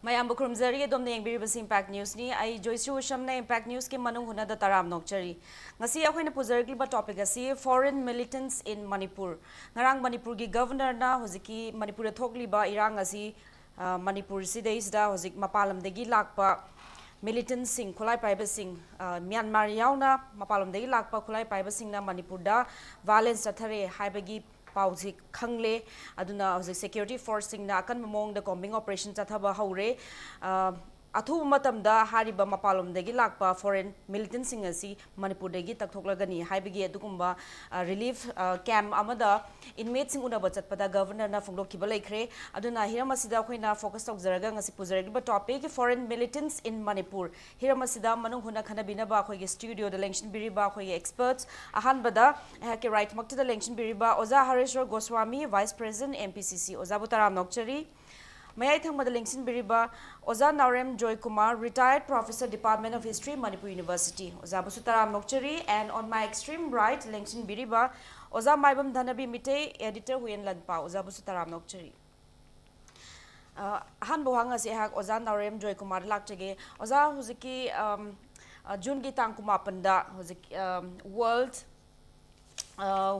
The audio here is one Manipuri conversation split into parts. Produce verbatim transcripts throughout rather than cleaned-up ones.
ꯃꯌꯥꯝꯕꯨ ꯈꯨꯔꯨꯝꯖꯔꯤ꯫ ꯑꯗꯣꯝꯅ ꯌꯦꯡꯕꯤꯔꯤꯕꯁꯤ ꯏꯝꯄꯦꯛ ꯅ꯭ꯌꯨꯁꯅꯤ꯫ ꯑꯩ ꯖꯣꯏꯁ꯭ꯔꯤ ꯎꯁꯝꯅ ꯏꯝꯄꯦꯛ ꯅ꯭ꯌꯨꯁꯀꯤ ꯃꯅꯨꯡ ꯍꯨꯠꯅꯗ ꯇꯔꯥꯝ ꯅꯣꯛꯆꯔꯤ꯫ ꯉꯁꯤ ꯑꯩꯈꯣꯏꯅ ꯄꯨꯖꯔꯛꯂꯤꯕ ꯇꯣꯄꯤꯛ ꯑꯁꯤ Foreign Militants in Manipur꯫ ꯉꯔꯥꯡ ꯃꯅꯤꯄꯨꯔꯒꯤ ꯒꯕꯔꯅꯔꯅ ꯍꯧꯖꯤꯛꯀꯤ ꯃꯅꯤꯄꯨꯔꯗ ꯊꯣꯛꯂꯤꯕ ꯏꯔꯥꯡ ꯑꯁꯤ, ꯑ, ꯃꯅꯤꯄꯨꯔꯁꯤꯗꯩꯁꯤꯗ ꯍꯧꯖꯤꯛ ꯃꯄꯥꯟ ꯂꯝꯗꯒꯤ ꯂꯥꯛꯄ ꯃꯤꯂꯤꯇꯦꯟꯁꯤꯡ, ꯈꯨꯠꯂꯥꯏ ꯄꯥꯏꯕꯁꯤꯡ, ꯑ, ꯃ꯭ꯌꯥꯟꯃꯥꯔ ꯌꯥꯎꯅ ꯃꯄꯥꯟ ꯂꯝꯗꯒꯤ ꯂꯥꯛꯄ ꯈꯨꯠꯂꯥꯏ ꯄꯥꯏꯕꯁꯤꯡꯅ ꯃꯅꯤꯄꯨꯔꯗ ꯚꯥꯏꯑꯣꯂꯦꯟꯁ ꯆꯠꯊꯔꯦ ꯍꯥꯏꯕꯒꯤ ꯄꯥꯎꯁꯤ ꯈꯪꯂꯦ꯫ ꯑꯗꯨꯅ ꯍꯧꯖꯤꯛ ꯁꯦꯀ꯭ꯌꯨꯔꯤꯇꯤ ꯐꯣꯔꯁꯁꯤꯡꯅ ꯑꯀꯟꯕ ꯃꯑꯣꯡꯗ ꯀꯣꯝꯕꯤꯡ ꯑꯣꯄꯔꯦꯁꯟ ꯆꯠꯊꯕ ꯍꯧꯔꯦ꯫ ꯑ, ꯑꯊꯨꯕ ꯃꯇꯝꯗ ꯍꯥꯏꯔꯤꯕ ꯃꯄꯥꯟꯂꯣꯝꯗꯒꯤ ꯂꯥꯛꯄ ꯐꯣꯔꯦꯟ ꯃꯤꯂꯤꯇꯦꯟꯁꯤꯡ ꯑꯁꯤ ꯃꯅꯤꯄꯨꯔꯗꯒꯤ ꯇꯛꯊꯣꯛꯂꯒꯅꯤ ꯍꯥꯏꯕꯒꯤ ꯑꯗꯨꯒꯨꯝꯕ, ꯑ, ꯔꯤꯂꯤꯐ, ꯑ, ꯀꯦꯝꯞ ꯑꯃꯗ ꯏꯟꯃꯦꯠꯁꯤꯡ ꯎꯅꯕ ꯆꯠꯄꯗ ꯒꯕꯔꯅꯔꯅ ꯐꯣꯡꯗꯣꯛꯈꯤꯕ ꯂꯩꯈ꯭ꯔꯦ꯫ ꯑꯗꯨꯅ ꯍꯤꯔꯝ ꯑꯁꯤꯗ ꯑꯩꯈꯣꯏꯅ ꯐꯣꯀꯁ ꯇꯧꯖꯔꯒ ꯉꯁꯤ ꯄꯨꯖꯔꯛꯂꯤꯕ topic Foreign Militants in Manipur꯫ ꯍꯤꯔꯝ ꯑꯁꯤꯗ ꯃꯅꯨꯡ ꯍꯨꯠꯅ ꯈꯟꯅꯕꯤꯅꯕ ꯑꯩꯈꯣꯏꯒꯤ ꯁ꯭ꯇꯨꯗꯤꯑꯣꯗ ꯂꯦꯡꯁꯤꯟꯕꯤꯔꯤꯕ ꯑꯩꯈꯣꯏꯒꯤ ꯑꯦꯛꯁꯄꯔꯠꯁ, ꯑꯍꯥꯟꯕꯗ ꯑꯩꯍꯥꯛꯀꯤ ꯔꯥꯏꯠꯃꯛꯇꯗ ꯂꯦꯡꯁꯤꯟꯕꯤꯔꯤꯕ ꯑꯣꯖꯥ ꯍꯔꯦꯁ꯭ꯋꯔ Goswami, vice president, M P ꯁꯤ ꯁꯤ꯫ ꯑꯣꯖꯥꯕꯨ ꯇꯔꯥꯝꯅ ꯑꯣꯛꯆꯔꯤ꯫ ꯃꯌꯥꯏ ꯊꯪꯕꯗ ꯂꯦꯡꯁꯤꯟꯕꯤꯔꯤꯕ ꯑꯣꯖꯥ ꯅꯥꯎꯔꯦꯝ Joykumar, retired professor, Department of History, Manipur University꯫ ꯑꯣꯖꯥꯕꯨꯁꯨ ꯇꯔꯥꯝꯅ ꯑꯣꯛꯆꯔꯤ꯫ And on my extreme right ꯂꯦꯡꯁꯤꯟꯕꯤꯔꯤꯕ ꯑꯣꯖꯥ ꯃꯥꯏꯕꯝ ꯙꯅꯕꯤ ꯃꯤꯇꯩ, editor, ꯍꯨꯌꯦꯟ ꯂꯟꯄꯥ꯫ ꯑꯣꯖꯥꯕꯨꯁꯨ ꯇꯔꯥꯝꯅ ꯑꯣꯛꯆꯔꯤ꯫ ꯑ, ꯑꯍꯥꯟꯕ ꯋꯥꯍꯪ ꯑꯁꯤ ꯑꯩꯍꯥꯛ ꯑꯣꯖꯥ ꯅꯥꯎꯔꯦꯝ ꯖꯣꯏꯀꯨꯃꯥꯔꯗ ꯂꯥꯛꯆꯒꯦ꯫ ꯑꯣꯖꯥ, ꯍꯧꯖꯤꯛꯀꯤ, ꯑꯝ, ꯑ, ꯖꯨꯟꯒꯤ ꯇꯥꯡ ꯀꯨꯟꯃꯥꯄꯟꯗ ꯍꯧꯖꯤꯛ, ꯑꯝ, ꯋꯥꯔꯜꯗ, ꯑ,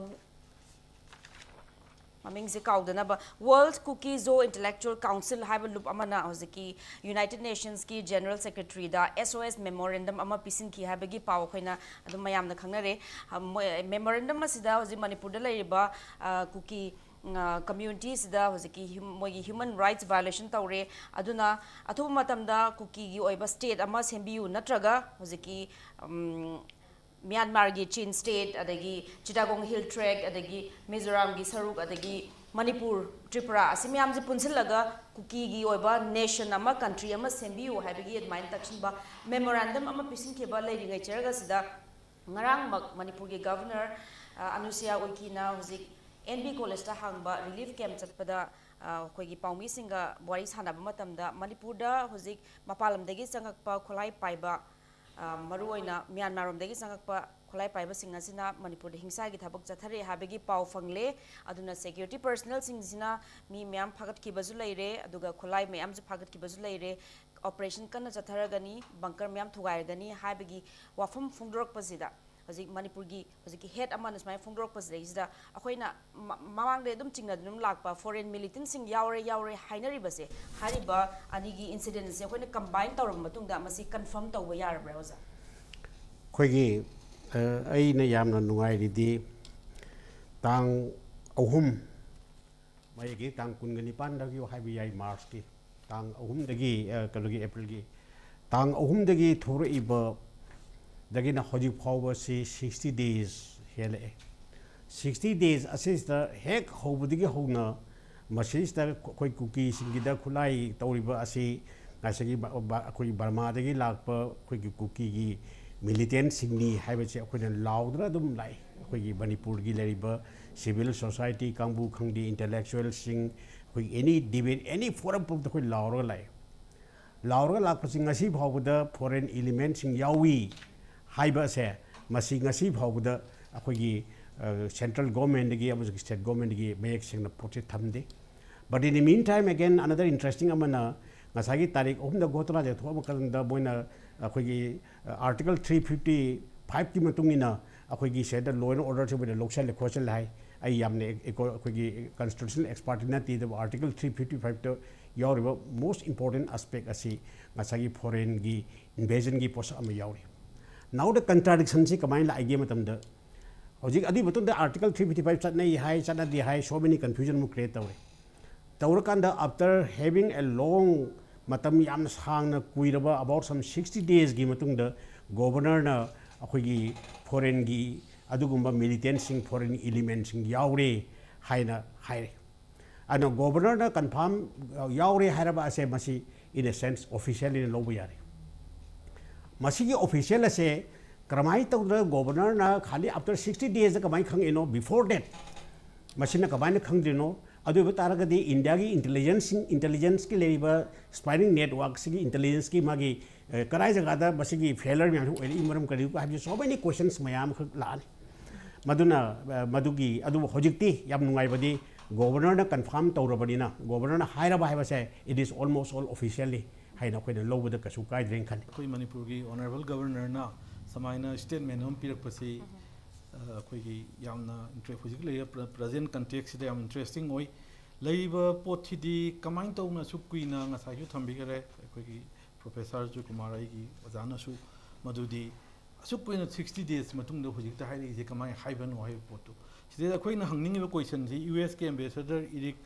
ꯃꯃꯤꯡꯁꯦ ꯀꯥꯎꯗꯅꯕ, World Kuki Zo Intellectual Council ꯍꯥꯏꯕ ꯂꯨꯞ ꯑꯃꯅ ꯍꯧꯖꯤꯛꯀꯤ ꯌꯨꯅꯥꯏꯇꯦꯗ ꯅꯦꯁꯟꯁꯀꯤ ꯖꯦꯅꯔꯦꯜ ꯁꯦꯀ꯭ꯔꯦꯇꯔꯤꯗ ꯑꯦꯁ ꯑꯣ ꯑꯦꯁ ꯃꯦꯃꯣꯔꯦꯟꯗꯝ ꯑꯃ ꯄꯤꯁꯤꯟꯈꯤ ꯍꯥꯏꯕꯒꯤ ꯄꯥꯎ ꯑꯩꯈꯣꯏꯅ ꯑꯗꯨꯝ ꯃꯌꯥꯝꯅ ꯈꯪꯅꯔꯦ꯫ ꯑ, ꯃꯣꯏ, ꯃꯦꯃꯣꯔꯦꯟꯗꯝ ꯑꯁꯤꯗ ꯍꯧꯖꯤꯛ ꯃꯅꯤꯄꯨꯔꯗ ꯂꯩꯔꯤꯕ, ꯑ, ꯀꯨꯀꯤ, ꯑ, ꯀꯝꯃ꯭ꯌꯨꯅꯤꯇꯤꯁꯤꯗ ꯍꯧꯖꯤꯛꯀꯤ ꯍ꯭ꯌꯨ-, ꯃꯣꯏꯒꯤ ꯍ꯭ꯌꯨꯃꯦꯟ ꯔꯥꯏꯠꯁ ꯚꯥꯏꯑꯣꯂꯦꯁꯟ ꯇꯧꯔꯦ꯫ ꯑꯗꯨꯅ ꯑꯊꯨꯕ ꯃꯇꯝꯗ ꯀꯨꯀꯤꯒꯤ ꯑꯣꯏꯕ ꯁ꯭ꯇꯦꯠ ꯑꯃ ꯁꯦꯝꯕꯤꯌꯨ, ꯅꯠꯇ꯭ꯔꯒ ꯍꯧꯖꯤꯛꯀꯤ, ꯎꯝ, ꯃ꯭ꯌꯥꯟꯃꯥꯔꯒꯤ ꯆꯤꯟ ꯁ꯭ꯇꯦꯠ, ꯑꯗꯒꯤ ꯆꯤꯇꯥꯒꯣꯡ ꯍꯤꯜ ꯇ꯭ꯔꯦꯛ, ꯑꯗꯒꯤ ꯃꯤꯖꯣꯔꯥꯝꯒꯤ ꯁꯔꯨꯛ, ꯑꯗꯒꯤ ꯃꯅꯤꯄꯨꯔ, ꯇ꯭ꯔꯤꯄꯨꯔꯥ, ꯑꯁꯤ ꯃꯌꯥꯝꯁꯦ ꯄꯨꯟꯁꯤꯜꯂꯒ ꯀꯨꯀꯤꯒꯤ ꯑꯣꯏꯕ ꯅꯦꯁꯟ ꯑꯃ, ꯀꯟꯇ꯭ꯔꯤ ꯑꯃ ꯁꯦꯝꯕꯤꯌꯨ ꯍꯥꯏꯕꯒꯤ ꯑꯗꯨꯃꯥꯏꯅ ꯇꯛꯁꯤꯟꯕ ꯃꯦꯃꯣꯔꯦꯟꯗꯝ ꯑꯃ ꯄꯤꯁꯤꯟꯈꯤꯕ ꯂꯩꯔꯤꯉꯩ ꯆꯔꯛ ꯑꯁꯤꯗ, ꯉꯔꯥꯡꯃꯛ ꯃꯅꯤꯄꯨꯔꯒꯤ ꯒꯕꯔꯅꯔ, ꯑ, ꯑꯅꯨꯁꯨꯌꯥ ꯎꯏꯀꯤꯅ ꯍꯧꯖꯤꯛ ꯑꯦꯟ ꯕꯤ ꯀꯣꯂꯦꯖꯇ ꯍꯥꯡꯕ ꯔꯤꯂꯤꯐ ꯀꯦꯝꯞ ꯆꯠꯄꯗ, ꯑ, ꯑꯩꯈꯣꯏꯒꯤ ꯄꯥꯎꯃꯤꯁꯤꯡꯒ ꯋꯥꯔꯤ ꯁꯥꯟꯅꯕ ꯃꯇꯝꯗ, ꯃꯅꯤꯄꯨꯔꯗ ꯍꯧꯖꯤꯛ ꯃꯄꯥꯟ ꯂꯝꯗꯒꯤ ꯆꯪꯉꯛꯄ ꯈꯨꯠꯂꯥꯏ ꯄꯥꯏꯕ, ꯑ, ꯃꯔꯨꯑꯣꯏꯅ ꯃ꯭ꯌꯥꯟꯃꯥꯔ ꯂꯣꯝꯗꯒꯤ ꯆꯪꯉꯛꯄ ꯈꯨꯠꯂꯥꯏ ꯄꯥꯏꯕꯁꯤꯡ ꯑꯁꯤꯅ ꯃꯅꯤꯄꯨꯔꯗ ꯍꯤꯡꯁꯥꯒꯤ ꯊꯕꯛ ꯆꯠꯊꯔꯦ ꯍꯥꯏꯕꯒꯤ ꯄꯥꯎ ꯐꯪꯂꯦ꯫ ꯑꯗꯨꯅ ꯁꯦꯀ꯭ꯌꯨꯔꯤꯇꯤ ꯄꯔꯁꯅꯦꯜꯁꯤꯡꯁꯤꯅ ꯃꯤ ꯃꯌꯥꯝ ꯐꯥꯒꯠꯈꯤꯕꯁꯨ ꯂꯩꯔꯦ, ꯑꯗꯨꯒ ꯈꯨꯠꯂꯥꯏ ꯃꯌꯥꯝꯁꯨ ꯐꯥꯒꯠꯈꯤꯕꯁꯨ ꯂꯩꯔꯦ, ꯑꯣꯄꯔꯦꯁꯟ ꯀꯟꯅ ꯆꯠꯊꯔꯒꯅꯤ, ꯕꯪꯀꯔ ꯃꯌꯥꯝ ꯊꯨꯒꯥꯏꯔꯒꯅꯤ ꯍꯥꯏꯕꯒꯤ ꯋꯥꯐꯝ ꯐꯣꯡꯗꯣꯔꯛꯄꯁꯤꯗ, ꯍꯧꯖꯤꯛ ꯃꯅꯤꯄꯨꯔꯒꯤ ꯍꯧꯖꯤꯛꯀꯤ ꯍꯦꯠ ꯑꯃꯅ ꯁꯨꯃꯥꯏꯅ ꯐꯣꯡꯗꯣꯔꯛꯄꯁꯤꯗꯩꯁꯤꯗ ꯑꯩꯈꯣꯏꯅ ꯃ-, ꯃꯃꯥꯡꯗ ꯑꯗꯨꯝ ꯆꯤꯡꯅꯗꯨꯅ ꯑꯗꯨꯝ ꯂꯥꯛꯄ ꯐꯣꯔꯦꯟ ꯃꯤꯂꯤꯇꯦꯟꯁꯤꯡ ꯌꯥꯎꯔꯦ, ꯌꯥꯎꯔꯦ ꯍꯥꯏꯅꯔꯤꯕꯁꯦ, ꯍꯥꯏꯔꯤꯕ ꯑꯅꯤꯒꯤ ꯏꯟꯁꯤꯗꯦꯟꯁꯦ ꯑꯩꯈꯣꯏꯅ ꯀꯝꯕꯥꯏꯟ ꯇꯧꯔꯕ ꯃꯇꯨꯡꯗ ꯃꯁꯤ ꯀꯟꯐꯥꯔꯝ ꯇꯧꯕ ꯌꯥꯔꯕ꯭ꯔꯥ, ꯑꯣꯖꯥ? ꯑꯩꯈꯣꯏꯒꯤ ꯑ, ꯑꯩꯅ ꯌꯥꯝꯅ ꯅꯨꯡꯉꯥꯏꯔꯤꯗꯤ ꯇꯥꯡ ꯑꯍꯨꯝ, ꯃꯌꯦꯛꯀꯤ ꯇꯥꯡ ꯀꯨꯟꯒ ꯅꯤꯄꯥꯟꯗꯒꯤ ꯍꯥꯏꯕ ꯌꯥꯏ, ꯃꯥꯔꯆꯀꯤ ꯇꯥꯡ ꯑꯍꯨꯝꯗꯒꯤ, ꯑ, ꯀꯩꯅꯣꯒꯤ ꯑꯦꯄ꯭ꯔꯤꯜꯒꯤ ꯇꯥꯡ ꯑꯍꯨꯝꯗꯒꯤ ꯊꯣꯛꯂꯛꯏꯕꯗꯒꯤꯅ ꯍꯧꯖꯤꯛ ꯐꯥꯎꯕꯁꯤ sixty days ꯍꯦꯜꯂꯛꯑꯦ꯫ Sixty days ꯑꯁꯤꯁꯤꯗ ꯍꯦꯛ ꯍꯧꯕꯗꯒꯤ ꯍꯧꯅ ꯃꯁꯤꯁꯤꯗ ꯑꯩꯈꯣꯏ ꯀꯨꯀꯤꯁꯤꯡꯒꯤꯗ ꯈꯨꯠꯂꯥꯏ ꯇꯧꯔꯤꯕ ꯑꯁꯤ ꯉꯁꯥꯏꯒꯤ ꯕ-, ꯕ-, ꯑꯩꯈꯣꯏꯒꯤ ꯕꯔꯃꯥꯗꯒꯤ ꯂꯥꯛꯄ ꯑꯩꯈꯣꯏꯒꯤ ꯀꯨꯀꯤꯒꯤ ꯃꯤꯂꯤꯇꯦꯟꯁꯤꯡꯅꯤ ꯍꯥꯏꯕꯁꯦ ꯑꯩꯈꯣꯏꯅ ꯂꯥꯎꯗꯨꯅ ꯑꯗꯨꯝ ꯂꯥꯛꯏ꯫ ꯑꯩꯈꯣꯏꯒꯤ ꯃꯅꯤꯄꯨꯔꯒꯤ ꯂꯩꯔꯤꯕ ꯁꯤꯚꯤꯜ ꯁꯣꯁꯥꯏꯇꯤ ꯀꯥꯡꯕꯨ ꯈꯪꯗꯦ, ꯏꯟꯇꯦꯂꯦꯛꯆꯨꯋꯦꯜꯁꯤꯡ, ꯑꯩꯈꯣꯏꯒꯤ ꯑꯦꯅꯤ ꯗꯤꯕꯦꯠ, ꯑꯦꯅꯤ ꯐꯣꯔꯝ ꯄꯨꯝꯕꯗ ꯑꯩꯈꯣꯏ ꯂꯥꯎꯔꯒ ꯂꯥꯛꯏ꯫ ꯂꯥꯎꯔꯒ ꯂꯥꯛꯄꯁꯤ ꯉꯁꯤ ꯐꯥꯎꯕꯗ ꯐꯣꯔꯦꯟ ꯏꯂꯤꯃꯦꯟꯁꯤꯡ ꯌꯥꯎꯏ ꯍꯥꯏꯕ ꯑꯁꯦ, ꯃꯁꯤ ꯉꯁꯤ ꯐꯥꯎꯕꯗ ꯑꯩꯈꯣꯏꯒꯤ, ꯑ, ꯁꯦꯟꯇ꯭ꯔꯦꯜ ꯒꯣꯔꯃꯦꯟꯗꯒꯤ ꯑꯃꯁꯨꯡ ꯁ꯭ꯇꯦꯠ ꯒꯣꯔꯃꯦꯟꯗꯒꯤ ꯃꯌꯦꯛ ꯁꯦꯡꯅ ꯄꯣꯠꯁꯦ ꯊꯝꯗꯦ꯫ But in the meantime, again, another interesting ꯑꯃꯅ, ꯉꯁꯥꯏꯒꯤ ꯇꯥꯔꯤꯛ ꯑꯍꯨꯝꯗ ꯒꯣꯇ꯭ꯔꯥꯁꯦ ꯊꯣꯛꯑ ꯃꯇꯝꯗ ꯃꯣꯏꯅ ꯑꯩꯈꯣꯏꯒꯤ, ꯑ, Article three fifty five ꯀꯤ ꯃꯇꯨꯡ ꯏꯟꯅ ꯑꯩꯈꯣꯏꯒꯤ ꯁꯤꯗ law and order ꯁꯦ ꯃꯣꯏꯅ ꯂꯧꯁꯜꯂꯦ ꯈꯣꯠꯆꯜꯂꯦ ꯍꯥꯏ꯫ ꯑꯩ ꯌꯥꯝꯅ ꯑꯦ-, ꯑꯩꯈꯣꯏ-, ꯑꯩꯈꯣꯏꯒꯤ constitutional expert ꯅꯠꯇꯦ, ꯑꯗꯨꯕꯨ Article three fifty five ꯇ ꯌꯥꯎꯔꯤꯕ most important aspect ꯑꯁꯤ ꯉꯁꯥꯏꯒꯤ ꯐꯣꯔꯦꯟꯒꯤ ꯏꯟꯚꯦꯖꯟꯒꯤ ꯄꯣꯠꯁꯛ ꯑꯃ ꯌꯥꯎꯔꯤ꯫ Now the contradiction ꯁꯤ ꯀꯃꯥꯏꯅ ꯂꯥꯛꯏꯒꯦ ꯃꯇꯝꯗ, ꯍꯧꯖꯤꯛ ꯑꯗꯨꯒꯤ ꯃꯇꯨꯡꯗ Article three fifty five ꯆꯠꯅꯩ ꯍꯥꯏ, ꯆꯠꯅꯗꯦ ꯍꯥꯏ, so many confusion ꯑꯃꯨꯛ create ꯇꯧꯔꯦ꯫ ꯇꯧꯔꯀꯥꯟꯗ, after having a long, ꯃꯇꯝ ꯌꯥꯝꯅ ꯁꯥꯡꯅ ꯀꯨꯏꯔꯕ, about some sixty days ꯀꯤ ꯃꯇꯨꯡꯗ, ꯒꯣꯕꯔꯅꯔꯅ ꯑꯩꯈꯣꯏꯒꯤ ꯐꯣꯔꯦꯟꯒꯤ ꯑꯗꯨꯒꯨꯝꯕ ꯃꯤꯂꯤꯇꯦꯟꯁꯤꯡ, ꯐꯣꯔꯦꯟ ꯏꯂꯤꯃꯦꯟꯁꯤꯡ ꯌꯥꯎꯔꯦ ꯍꯥꯏꯅ ꯍꯥꯏꯔꯦ꯫ ꯑꯗꯨꯅ ꯒꯣꯕꯔꯅꯔꯅ ꯀꯟꯐꯥꯔꯝ ꯌꯥꯎꯔꯦ ꯍꯥꯏꯔꯕ ꯑꯁꯦ, ꯃꯁꯤ in a sense official ꯑꯣꯏꯅ ꯂꯧꯕ ꯌꯥꯔꯦ꯫ ꯃꯁꯤꯒꯤ ꯑꯣꯐꯤꯁꯤꯌꯦꯜ ꯑꯁꯦ ꯀꯔꯝꯍꯥꯏꯅ ꯇꯧꯗꯅ ꯒꯣꯕꯔꯅꯔꯅ ꯈꯥꯂꯤ after sixty days ꯗ ꯀꯃꯥꯏꯅ ꯈꯪꯉꯤꯅꯣ, before that ꯃꯁꯤꯅ ꯀꯃꯥꯏꯅ ꯈꯪꯗ꯭ꯔꯤꯅꯣ? ꯑꯗꯨ ꯑꯣꯏꯕ ꯇꯥꯔꯒꯗꯤ, ꯏꯟꯗꯤꯌꯥꯒꯤ ꯏꯟꯇꯦꯂꯤꯖꯦꯟꯁꯁꯤꯡ, ꯏꯟꯇꯦꯂꯤꯖꯦꯟꯁꯀꯤ ꯂꯩꯔꯤꯕ ꯁ꯭ꯄꯥꯏꯅꯤꯡ ꯅꯦꯠꯋꯥꯔꯛꯁꯤꯒꯤ ꯏꯟꯇꯦꯂꯤꯖꯦꯟꯁꯀꯤ ꯃꯥꯒꯤ ꯑꯦ, ꯀꯗꯥꯏ ꯖꯒꯥꯗ ꯃꯁꯤꯒꯤ ꯐꯦꯂꯔ ꯃꯌꯥꯝꯁꯤ ꯑꯣꯏꯔꯛꯏ ꯃꯔꯝ ꯀꯔꯤ ꯍꯥꯏꯕꯁꯤ so many questions ꯃꯌꯥꯝ ꯑꯃꯈꯛ ꯂꯥꯛꯑꯅꯤ꯫ ꯃꯗꯨꯅ, ꯑ, ꯃꯗꯨꯒꯤ, ꯑꯗꯨꯕꯨ ꯍꯧꯖꯤꯛꯇꯤ ꯌꯥꯝ ꯅꯨꯡꯉꯥꯏꯕꯗꯤ ꯒꯣꯕꯔꯅꯔꯅ ꯀꯟꯐꯥꯔꯝ ꯇꯧꯔꯕꯅꯤꯅ, ꯒꯣꯕꯔꯅꯔꯅ ꯍꯥꯏꯔꯕ ꯍꯥꯏꯕꯁꯦ, it is almost all officially ꯍꯥꯏꯅ ꯑꯩꯈꯣꯏꯅ ꯂꯧꯕꯗ ꯀꯩꯁꯨ ꯀꯥꯏꯗ꯭ꯔꯦꯅ ꯈꯜꯂꯤ꯫ ꯑꯩꯈꯣꯏ ꯃꯅꯤꯄꯨꯔꯒꯤ ꯑꯣꯅꯔꯦꯕꯜ ꯒꯕꯔꯅꯔꯅ ꯁꯨꯃꯥꯏꯅ ꯁ꯭ꯇꯦꯠꯃꯦꯟ ꯑꯃ ꯄꯤꯔꯛꯄꯁꯤ, ꯑ, ꯑꯩꯈꯣꯏꯒꯤ ꯌꯥꯝꯅ ꯏꯟꯇꯔꯦꯁ, ꯍꯧꯖꯤꯛ ꯂꯩꯔꯤꯕ ꯄ꯭ꯔ-, ꯄ꯭ꯔꯖꯦꯟ ꯀꯟꯇꯦꯛꯁꯁꯤꯗ ꯌꯥꯝ ꯏꯟꯇꯔꯦꯁꯇꯤꯡ ꯑꯣꯏ꯫ ꯂꯩꯔꯤꯕ ꯄꯣꯠꯁꯤꯗꯤ ꯀꯃꯥꯏꯅ ꯇꯧꯅ ꯑꯁꯨꯛ ꯀꯨꯏꯅ, ꯉꯁꯥꯏꯁꯨ ꯊꯝꯕꯤꯈꯔꯦ ꯑꯩꯈꯣꯏꯒꯤ ꯄ꯭ꯔꯣꯐꯦꯁꯔ ꯖꯣꯏꯀꯨꯃꯥꯔ, ꯑꯩꯒꯤ ꯑꯣꯖꯥꯅꯁꯨ, ꯃꯗꯨꯗꯤ ꯑꯁꯨꯛ ꯀꯨꯏꯅ sixty days ꯃꯇꯨꯡꯗ ꯍꯧꯖꯤꯛꯇ ꯍꯥꯏꯔꯛꯏꯁꯦ ꯀꯃꯥꯏꯅ ꯍꯥꯏꯕꯅꯣ ꯍꯥꯏꯕ ꯄꯣꯠꯇꯨ꯫ ꯁꯤꯗꯩꯗ ꯑꯩꯈꯣꯏꯅ ꯍꯪꯅꯤꯡꯉꯤꯕ ꯀꯣꯏꯁꯟꯁꯤ, ꯌꯨ ꯑꯦꯁꯀꯤ ꯑꯦꯝꯕꯦꯁꯦꯗꯔ ꯏꯔꯤꯛ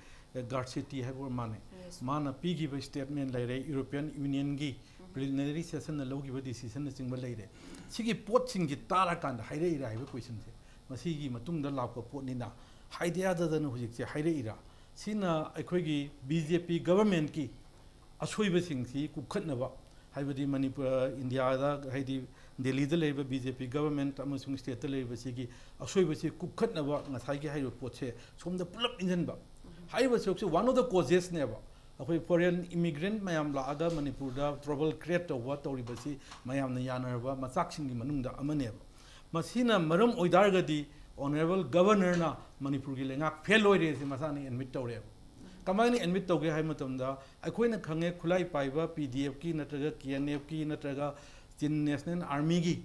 ꯒꯥꯔꯁꯦꯇꯤ ꯍꯥꯏꯕ ꯑꯣꯏꯔ ꯃꯥꯅꯦ, Yes. ꯃꯥꯅ ꯄꯤꯈꯤꯕ ꯁ꯭ꯇꯦꯠꯃꯦꯟ ꯂꯩꯔꯦ, ꯌꯨꯔꯣꯄꯤꯌꯟ ꯌꯨꯅꯤꯌꯟꯒꯤ ꯄ꯭ꯂꯤꯅꯔꯤ ꯁꯦꯁꯟꯗ ꯂꯧꯈꯤꯕ ꯗꯤꯁꯤꯖꯟꯅꯆꯤꯡꯕ ꯂꯩꯔꯦ꯫ ꯁꯤꯒꯤ ꯄꯣꯠꯁꯤꯡꯁꯤ ꯇꯥꯔꯀꯥꯟꯗ ꯍꯥꯏꯔꯛꯏꯔꯥ ꯍꯥꯏꯕ ꯀꯣꯏꯁꯟꯁꯦ, ꯃꯁꯤꯒꯤ ꯃꯇꯨꯡꯗ ꯂꯥꯛꯄ ꯄꯣꯠꯅꯤꯅ, ꯍꯥꯏꯗ ꯌꯥꯗꯗꯅ ꯍꯧꯖꯤꯛꯁꯦ ꯍꯥꯏꯔꯛꯏꯔꯥ? ꯁꯤꯅ ꯑꯩꯈꯣꯏꯒꯤ ꯕꯤ ꯖꯦ ꯄꯤ ꯒꯕꯔꯃꯦꯟꯠꯀꯤ ꯑꯁꯣꯏꯕꯁꯤꯡꯁꯤ ꯀꯨꯞꯈꯠꯅꯕ, ꯍꯥꯏꯕꯗꯤ ꯃꯅꯤꯄꯨꯔ, ꯏꯟꯗꯤꯌꯥꯗ, ꯍꯥꯏꯗꯤ ꯗꯦꯜꯂꯤꯗ ꯂꯩꯔꯤꯕ ꯕꯤ ꯖꯦ ꯄꯤ ꯒꯕꯔꯃꯦꯟꯠ ꯑꯃꯁꯨꯡ ꯁ꯭ꯇꯦꯠꯇ ꯂꯩꯔꯤꯕꯁꯤꯒꯤ ꯑꯁꯣꯏꯕꯁꯤ ꯀꯨꯞꯈꯠꯅꯕ ꯉꯁꯥꯏꯒꯤ ꯍꯥꯏꯔꯤꯕ ꯄꯣꯠꯁꯦ ꯁꯣꯝꯗ ꯄꯨꯂꯞ ꯏꯟꯁꯤꯟꯕ꯫ ꯍꯥꯏꯔꯤꯕ ꯁꯔꯨꯛꯁꯦ one of the causesꯅꯦꯕ꯫ ꯑꯩꯈꯣꯏ ꯐꯣꯔꯦꯟ ꯏꯃꯤꯒ꯭ꯔꯦꯟꯠ ꯃꯌꯥꯝ ꯂꯥꯛꯑꯒ ꯃꯅꯤꯄꯨꯔꯗ ꯇ꯭ꯔꯕꯜ ꯀ꯭ꯔꯤꯌꯦꯠ ꯇꯧꯕ ꯇꯧꯔꯤꯕꯁꯤ ꯃꯌꯥꯝꯅ ꯌꯥꯅꯔꯕ ꯃꯆꯥꯛꯁꯤꯡꯒꯤ ꯃꯅꯨꯡꯗ ꯑꯃꯅꯦꯕ꯫ ꯃꯁꯤꯅ ꯃꯔꯝ ꯑꯣꯏꯇꯥꯔꯒꯗꯤ ꯑꯣꯅꯔꯦꯕꯜ ꯒꯕꯔꯅꯔꯅ ꯃꯅꯤꯄꯨꯔꯒꯤ ꯂꯩꯉꯥꯛ ꯐꯦꯜ ꯑꯣꯏꯔꯦ ꯁꯤ ꯃꯁꯥꯅ ꯑꯦꯗꯃꯤꯠ ꯇꯧꯔꯦꯕ꯫ ꯀꯃꯥꯏꯅ ꯑꯦꯗꯃꯤꯠ ꯇꯧꯒꯦ ꯍꯥꯏꯕ ꯃꯇꯝꯗ, ꯑꯩꯈꯣꯏꯅ ꯈꯪꯉꯦ, ꯈꯨꯠꯂꯥꯏ ꯄꯥꯏꯕ ꯄꯤ ꯗꯤ ꯑꯦꯐꯀꯤ ꯅꯠꯇ꯭ꯔꯒ ꯀꯦ ꯑꯦꯟ ꯑꯦꯐꯀꯤ ꯅꯠꯇ꯭ꯔꯒ ꯆꯤꯟ ꯅꯦꯁꯅꯦꯜ ꯑꯥꯔꯃꯤꯒꯤ,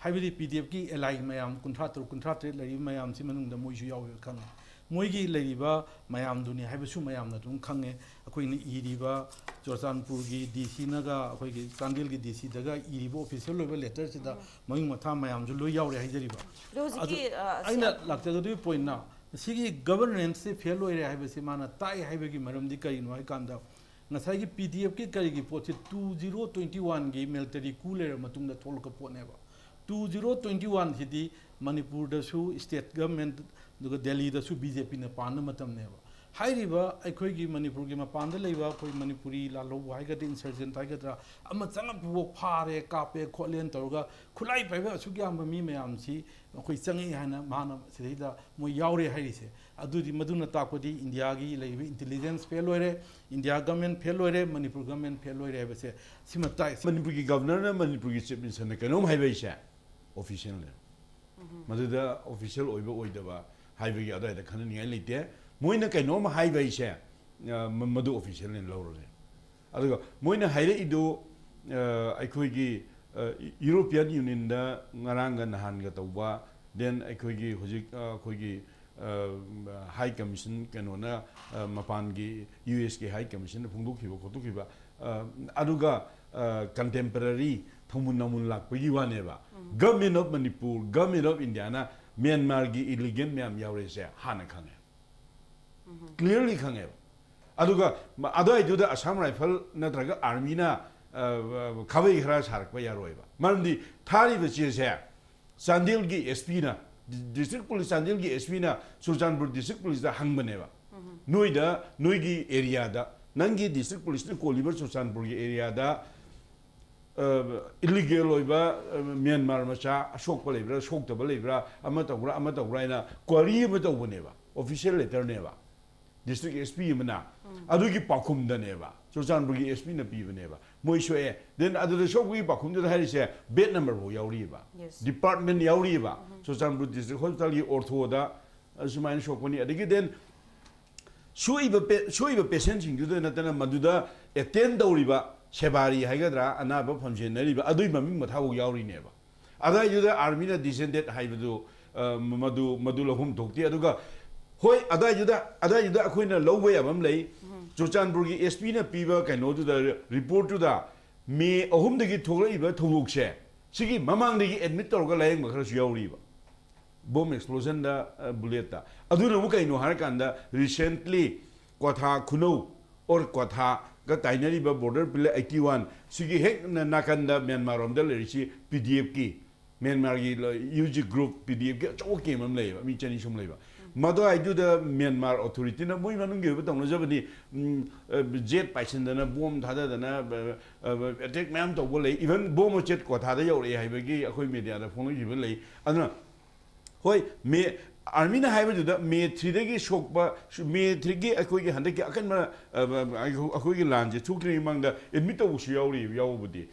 ꯍꯥꯏꯕꯗꯤ ꯄꯤ ꯗꯤ ꯑꯦꯐꯀꯤ ꯑꯦꯂꯥꯏ ꯃꯌꯥꯝ ꯀꯨꯟꯊ꯭ꯔꯥ ꯇꯔꯨꯛ, ꯀꯨꯟꯊ꯭ꯔꯥ ꯇꯔꯦꯠ ꯂꯩꯔꯤꯕ ꯃꯌꯥꯝꯁꯤ ꯃꯅꯨꯡꯗ ꯃꯣꯏꯁꯨ ꯌꯥꯎꯋꯦꯕ ꯈꯪꯉꯦ꯫ ꯃꯣꯏꯒꯤ ꯂꯩꯔꯤꯕ ꯃꯌꯥꯝꯗꯨꯅꯤ ꯍꯥꯏꯕꯁꯨ ꯃꯌꯥꯝꯅ ꯑꯗꯨꯝ ꯈꯪꯉꯦ꯫ ꯑꯩꯈꯣꯏꯅ ꯏꯔꯤꯕ ꯆꯨꯔꯆꯥꯟꯄꯨꯔꯒꯤ ꯗꯤ ꯁꯤꯅꯒ ꯑꯩꯈꯣꯏꯒꯤ ꯆꯥꯟꯗꯦꯜꯒꯤ ꯗꯤ ꯁꯤꯗꯒ ꯏꯔꯤꯕ ꯑꯣꯐꯤꯁꯤꯌꯦꯜ ꯑꯣꯏꯕ ꯂꯦꯇꯔꯁꯤꯗ ꯃꯃꯤꯡ ꯃꯊꯥ ꯃꯌꯥꯝꯁꯨ ꯂꯣꯏ ꯌꯥꯎꯔꯦ ꯍꯥꯏꯖꯔꯤꯕ꯫ ꯑꯗꯣ ꯍꯧꯖꯤꯛꯀꯤ, ꯑꯗꯨ ꯑ, ꯑꯩꯅ ꯂꯥꯛꯆꯒꯗꯣꯏꯕ ꯄꯣꯏꯟꯠꯅ, ꯃꯁꯤꯒꯤ ꯒꯕꯔꯅꯦꯟꯁꯁꯦ ꯐꯦꯜ ꯑꯣꯏꯔꯦ ꯍꯥꯏꯕꯁꯤ ꯃꯥꯅ ꯇꯥꯛꯑꯦ ꯍꯥꯏꯕꯒꯤ ꯃꯔꯝꯗꯤ ꯀꯔꯤꯅꯣ ꯍꯥꯏ ꯀꯥꯟꯗ, ꯉꯁꯥꯏꯒꯤ ꯄꯤ ꯗꯤ ꯑꯦꯐꯀꯤ ꯀꯔꯤꯒꯤ ꯄꯣꯠꯁꯤ two zero twenty oneꯒꯤ ꯃꯤꯂꯤꯇꯔꯤ ꯀꯨ ꯂꯩꯔꯕ ꯃꯇꯨꯡꯗ ꯊꯣꯛꯂꯛꯄ ꯄꯣꯠꯅꯦꯕ꯫ Two zero twenty oneꯁꯤꯗꯤ ꯃꯅꯤꯄꯨꯔꯗꯁꯨ ꯁ꯭ꯇꯦꯠ ꯒꯕꯔꯃꯦꯟꯠ, ꯑꯗꯨꯒ ꯗꯦꯜꯂꯤꯗꯁꯨ ꯕꯤ ꯖꯦ ꯄꯤꯅ ꯄꯥꯟꯕ ꯃꯇꯝꯅꯦꯕ꯫ ꯍꯥꯏꯔꯤꯕ ꯑꯩꯈꯣꯏꯒꯤ ꯃꯅꯤꯄꯨꯔꯒꯤ ꯃꯄꯥꯟꯗ ꯂꯩꯕ ꯑꯩꯈꯣꯏ ꯃꯅꯤꯄꯨꯔꯤ ꯂꯥꯜꯍꯧꯕ ꯍꯥꯏꯒꯗ꯭ꯔꯥ, ꯏꯟꯁꯔꯖꯦꯟꯠ ꯍꯥꯏꯒꯗ꯭ꯔꯥ, ꯑꯃ ꯆꯪꯉꯛꯄꯐꯥꯎ ꯐꯥꯔꯦ, ꯀꯥꯞꯄꯦ, ꯈꯣꯠꯂꯦꯅ ꯇꯧꯔꯒ ꯈꯨꯠꯂꯥꯏ ꯄꯥꯏꯕ ꯑꯁꯨꯛ ꯌꯥꯝꯕ ꯃꯤ ꯃꯌꯥꯝꯁꯤ ꯑꯩꯈꯣꯏ ꯆꯪꯉꯛꯏ ꯍꯥꯏꯅ ꯃꯥꯅ ꯁꯤꯗꯩꯗ ꯃꯣꯏ ꯌꯥꯎꯔꯦ ꯍꯥꯏꯔꯤꯁꯦ꯫ ꯑꯗꯨꯗꯤ ꯃꯗꯨꯅ ꯇꯥꯛꯄꯗꯤ ꯏꯟꯗꯤꯌꯥꯒꯤ ꯂꯩꯔꯤꯕ ꯏꯟꯇꯦꯂꯤꯖꯦꯟꯁ ꯐꯦꯜ ꯑꯣꯏꯔꯦ, ꯏꯟꯗꯤꯌꯥ ꯒꯃꯦꯟ ꯐꯦꯜ ꯑꯣꯏꯔꯦ, ꯃꯅꯤꯄꯨꯔ ꯒꯃꯦꯟ ꯐꯦꯜ ꯑꯣꯏꯔꯦ ꯍꯥꯏꯕꯁꯦ ꯁꯤꯃ ꯇꯥꯛꯏ꯫ ꯃꯅꯤꯄꯨꯔꯒꯤ ꯒꯕꯅꯔꯅ ꯃꯅꯤꯄꯨꯔꯒꯤ ꯆꯤꯐ ꯃꯤꯅꯤꯁꯇꯔꯅ ꯀꯩꯅꯣꯝ ꯍꯥꯏꯕ ꯍꯥꯏꯁꯦ ꯑꯣꯐꯤꯁꯤꯌꯦꯜꯅꯦ꯫ ꯃꯗꯨꯗ ꯑꯣꯐꯤꯁꯤꯌꯦꯜ ꯑꯣꯏꯕ ꯑꯣꯏꯗꯕ ꯍꯥꯏꯕꯒꯤ ꯑꯗꯨꯋꯥꯏꯗ ꯈꯟꯅꯅꯤꯡꯉꯥꯏ ꯂꯩꯇꯦ꯫ ꯃꯣꯏꯅ ꯀꯩꯅꯣꯝ ꯍꯥꯏꯕ ꯍꯥꯏꯁꯦ, ꯑ, ꯃ-, ꯃꯗꯨ ꯑꯣꯐꯤꯁꯤꯌꯦꯜꯅꯦꯅ ꯂꯧꯔꯒꯦ꯫ ꯑꯗꯨꯒ ꯃꯣꯏꯅ ꯍꯥꯏꯔꯛꯏꯗꯨ, ꯑ, ꯑꯩꯈꯣꯏꯒꯤ, ꯑ, ꯌꯨꯔꯣꯄꯤꯌꯟ ꯌꯨꯅꯤꯌꯟꯗ ꯉꯔꯥꯡꯒ ꯅꯍꯥꯟꯒ ꯇꯧꯕ, then ꯑꯩꯈꯣꯏꯒꯤ ꯍꯧꯖꯤꯛ, ꯑ, ꯑꯩꯈꯣꯏꯒꯤ, ꯑ, ꯍꯥꯏ ꯀꯃꯤꯁꯟ ꯀꯩꯅꯣꯅ, ꯑ, ꯃꯄꯥꯟꯒꯤ ꯌꯨ ꯑꯦꯁꯀꯤ ꯍꯥꯏ ꯀꯃꯤꯁꯟꯅ ꯐꯣꯡꯗꯣꯛꯈꯤꯕ ꯈꯣꯠꯇꯣꯛꯈꯤꯕ, ꯑ, ꯑꯗꯨꯒ, ꯑ, ꯀꯟꯇꯦꯝꯄꯔꯔꯤ ꯊꯧꯃꯨꯟ ꯅꯧꯃꯨꯟ ꯂꯥꯛꯄꯒꯤ ꯋꯥꯅꯦꯕ꯫ ꯎꯝ꯫ Government of Manipur, Government of Indiaꯅ ꯃ꯭ꯌꯥꯟꯃꯥꯔꯒꯤ ꯏꯂꯤꯒꯦꯟ ꯃꯌꯥꯝ ꯌꯥꯎꯔꯛꯏꯁꯦ ꯍꯥꯟꯅ ꯈꯪꯉꯦ꯫ ꯎꯝ꯫ Clearly ꯈꯪꯉꯦꯕ꯫ ꯑꯗꯨꯒ ꯃ-, ꯑꯗꯨꯋꯥꯏꯗꯨꯗ ꯑꯁꯥꯝ ꯔꯥꯏꯐꯜ ꯅꯠꯇ꯭ꯔꯒ ꯑꯥꯔꯃꯤꯅ, ꯑ, ꯑ, ꯈꯥꯕꯩ ꯈꯔ ꯁꯥꯔꯛꯄ ꯌꯥꯔꯣꯏꯕ꯫ ꯃꯔꯝꯗꯤ ꯊꯥꯔꯤꯕ ꯆꯦꯁꯦ ꯆꯥꯟꯗꯦꯜꯒꯤ ꯑꯦꯁ ꯄꯤꯅ, ꯗꯤ-, ꯗꯤꯁꯇ꯭ꯔꯤꯛ ꯄꯨꯂꯤꯁ, ꯆꯥꯟꯗꯦꯜꯒꯤ ꯑꯦꯁ ꯄꯤꯅ ꯆꯨꯔꯆꯥꯟꯄꯨꯔ ꯗꯤꯁꯇ꯭ꯔꯤꯛ ꯄꯨꯂꯤꯁꯇ ꯍꯪꯕꯅꯦꯕ꯫ ꯎꯝ꯫ ꯅꯣꯏꯗ, ꯅꯣꯏꯒꯤ ꯑꯦꯔꯤꯌꯥꯗ, ꯅꯪꯒꯤ ꯗꯤꯁꯇ꯭ꯔꯤꯛ ꯄꯨꯂꯤꯁꯅ ꯀꯣꯜꯂꯤꯕ ꯆꯨꯔꯆꯥꯟꯄꯨꯔꯒꯤ ꯑꯦꯔꯤꯌꯥꯗ, ꯑ, ꯏꯂꯤꯒꯦꯜ ꯑꯣꯏꯕ, ꯑ, ꯃ꯭ꯌꯥꯟꯃꯥꯔ ꯃꯆꯥ ꯑꯁꯣꯛꯄ ꯂꯩꯕ꯭ꯔꯥ, ꯁꯣꯛꯇꯕ ꯂꯩꯕ꯭ꯔꯥ, ꯑꯃ ꯇꯧꯕ꯭ꯔꯥ, ꯑꯃ ꯇꯧꯕ꯭ꯔꯥ ꯍꯥꯏꯅ ꯀ꯭ꯋꯥꯔꯤ ꯑꯃ ꯇꯧꯕꯅꯦꯕ, ꯑꯣꯐꯤꯁꯤꯌꯦꯜ ꯂꯦꯇꯔꯅꯦꯕ꯫ ꯗꯤꯁꯇ꯭ꯔꯤꯛ ꯑꯦꯁ ꯄꯤ ꯑꯃꯅ ꯎꯝ꯫ ꯑꯗꯨꯒꯤ ꯄꯥꯎꯈꯨꯝꯗꯅꯦꯕ, ꯆꯨꯔꯆꯥꯟꯄꯨꯔꯒꯤ ꯑꯦꯁ ꯄꯤꯅ ꯄꯤꯕꯅꯦꯕ꯫ ꯃꯣꯏ ꯁꯣꯛꯑꯦ꯫ Then ꯑꯗꯨꯗ ꯁꯣꯛꯄꯒꯤ ꯄꯥꯎꯈꯨꯝꯗꯨꯗ ꯍꯥꯏꯔꯤꯁꯦ ꯕꯦꯠ ꯅꯝꯕꯔ ꯐꯥꯎ ꯌꯥꯎꯔꯤꯕ, Yes. ꯗꯤꯄꯥꯔꯠꯃꯦꯟ ꯌꯥꯎꯔꯤꯕ꯫ ꯎꯝ꯫ ꯆꯨꯔꯆꯥꯟꯄꯨꯔ ꯗꯤꯁꯇ꯭ꯔꯤꯛ ꯍꯣꯁꯄꯤꯇꯥꯜꯒꯤ ꯑꯣꯔꯊꯣꯗ ꯑꯁꯨꯃꯥꯏꯅ ꯁꯣꯛꯄꯅꯤ꯫ ꯑꯗꯒꯤ then ꯁꯣꯛꯏꯕ ꯄꯦ-, ꯁꯣꯛꯏꯕ ꯄꯦꯁꯦꯟꯁꯤꯡꯗꯨꯗ ꯅꯠꯇꯅ ꯃꯗꯨꯗ ꯑꯦꯇꯦꯟ ꯇꯧꯔꯤꯕ ꯁꯦꯕꯥꯔꯤ ꯍꯥꯏꯒꯗ꯭ꯔꯥ, ꯑꯅꯥꯕ ꯐꯝꯖꯦꯟꯅꯔꯤꯕ, ꯑꯗꯨꯒꯤ ꯃꯃꯤꯡ ꯃꯊꯥꯐꯥꯎ ꯌꯥꯎꯔꯤꯅꯦꯕ꯫ ꯑꯗꯨꯋꯥꯏꯗꯨꯗ ꯑꯥꯔꯃꯤꯅ ꯗꯤꯁꯦꯟꯗꯦꯠ ꯍꯥꯏꯕꯗꯨ, ꯑ, ꯃꯗꯨ, ꯃꯗꯨ ꯂꯧꯐꯝ ꯊꯣꯛꯇꯦ꯫ ꯑꯗꯨꯒ ꯍꯣꯏ, ꯑꯗꯨꯋꯥꯏꯗꯨꯗ, ꯑꯗꯨꯋꯥꯏꯗꯨꯗ ꯑꯩꯈꯣꯏꯅ ꯂꯧꯕ ꯌꯥꯕ ꯑꯃ ꯂꯩ꯫ ꯎꯝ꯫ ꯆꯨꯔꯆꯥꯟꯄꯨꯔꯒꯤ ꯑꯦꯁ ꯄꯤꯅ ꯄꯤꯕ ꯀꯩꯅꯣꯗꯨꯗ, ꯔꯤꯄꯣꯔꯠꯇꯨꯗ ꯃꯦ ꯑꯍꯨꯝꯗꯒꯤ ꯊꯣꯛꯂꯛꯏꯕ ꯊꯧꯗꯣꯛꯁꯦ, ꯁꯤꯒꯤ ꯃꯃꯥꯡꯗꯒꯤ ꯑꯦꯗꯃꯤꯠ ꯇꯧꯔꯒ ꯂꯥꯌꯦꯡꯕ ꯈꯔꯁꯨ ꯌꯥꯎꯔꯤꯕ꯫ ꯕꯣꯝ ꯑꯦꯛꯁꯄ꯭ꯂꯣꯖꯟꯗ, ꯑ, ꯕꯨꯂꯦꯠꯇ꯫ ꯑꯗꯨꯅ ꯑꯃꯨꯛ ꯀꯩꯅꯣ ꯍꯥꯏꯔꯀꯥꯟꯗ, ꯔꯤꯁꯦꯟꯠꯂꯤ ꯀ꯭ꯋꯥꯊꯥ ꯈꯨꯅꯧ ꯑꯣꯔ ꯀ꯭ꯋꯥꯊꯥꯒ ꯇꯥꯏꯅꯔꯤꯕ ꯕꯣꯔꯗꯔ ꯄꯤꯂꯔ ꯑꯩꯠꯇꯤ ꯋꯥꯟ, ꯁꯤꯒꯤ ꯍꯦꯛ ꯅ-, ꯅꯥꯀꯟꯗ ꯃ꯭ꯌꯥꯟꯃꯥꯔ ꯔꯣꯝꯗ ꯂꯩꯔꯤꯁꯤ ꯄꯤ ꯗꯤ ꯑꯦꯐꯀꯤ, ꯃ꯭ꯌꯥꯟꯃꯥꯔꯒꯤ ꯂ-, ꯌꯨ ꯖꯤ ꯒ꯭ꯔꯨꯞ ꯄꯤ ꯗꯤ ꯑꯦꯐꯀꯤ ꯑꯆꯧꯕ ꯀꯦꯝ ꯑꯃ ꯂꯩꯌꯦꯕ, ꯃꯤ ꯆꯅꯤ ꯁꯨꯝ ꯂꯩꯕ꯫ ꯎꯝ꯫ ꯃꯗꯨꯋꯥꯏꯗꯨꯗ ꯃ꯭ꯌꯥꯟꯃꯥꯔ ꯑꯣꯊꯣꯔꯤꯇꯤꯅ ꯃꯣꯏ ꯃꯅꯨꯡꯒꯤ ꯑꯣꯏꯕ ꯇꯧꯅꯖꯕꯅꯤ꯫ ꯎꯝ, ꯑ, ꯖꯦꯠ ꯄꯥꯏꯁꯤꯟꯗꯅ, ꯕꯣꯝ ꯊꯥꯗꯗꯅ, ꯑ, ꯑ, ꯑꯦꯇꯦꯛ ꯃꯌꯥꯝ ꯇꯧꯕ ꯂꯩ꯫ ꯏꯚꯟ ꯕꯣꯝ ꯖꯦꯠ ꯀ꯭ꯋꯥꯊꯥꯗ ꯌꯧꯔꯛꯑꯦ ꯍꯥꯏꯕꯒꯤ ꯑꯩꯈꯣꯏ ꯃꯦꯗꯤꯌꯥꯗ ꯐꯣꯡꯅꯈꯤꯕ ꯂꯩ꯫ ꯑꯗꯨꯅ ꯍꯣꯏ, ꯃꯦ, ꯑꯥꯔꯃꯤꯅ ꯍꯥꯏꯕꯗꯨꯗ ꯃꯦ ꯊ꯭ꯔꯤꯗꯒꯤ ꯁꯣꯛꯄ, ꯁꯨ-, ꯃꯦ ꯊ꯭ꯔꯤꯒꯤ ꯑꯩꯈꯣꯏꯒꯤ ꯍꯟꯗꯛꯀꯤ ꯑꯀꯟꯕ, ꯑ, ꯑ, ꯑꯩꯈꯣꯏꯒꯤ ꯂꯥꯟꯁꯦ ꯊꯣꯛꯇ꯭ꯔꯤꯉꯩ ꯃꯃꯥꯡꯗ ꯑꯦꯗꯃꯤꯠ ꯇꯧꯕꯁꯨ ꯌꯥꯎꯔꯤ, ꯌꯥꯎꯕꯕꯨꯗꯤ꯫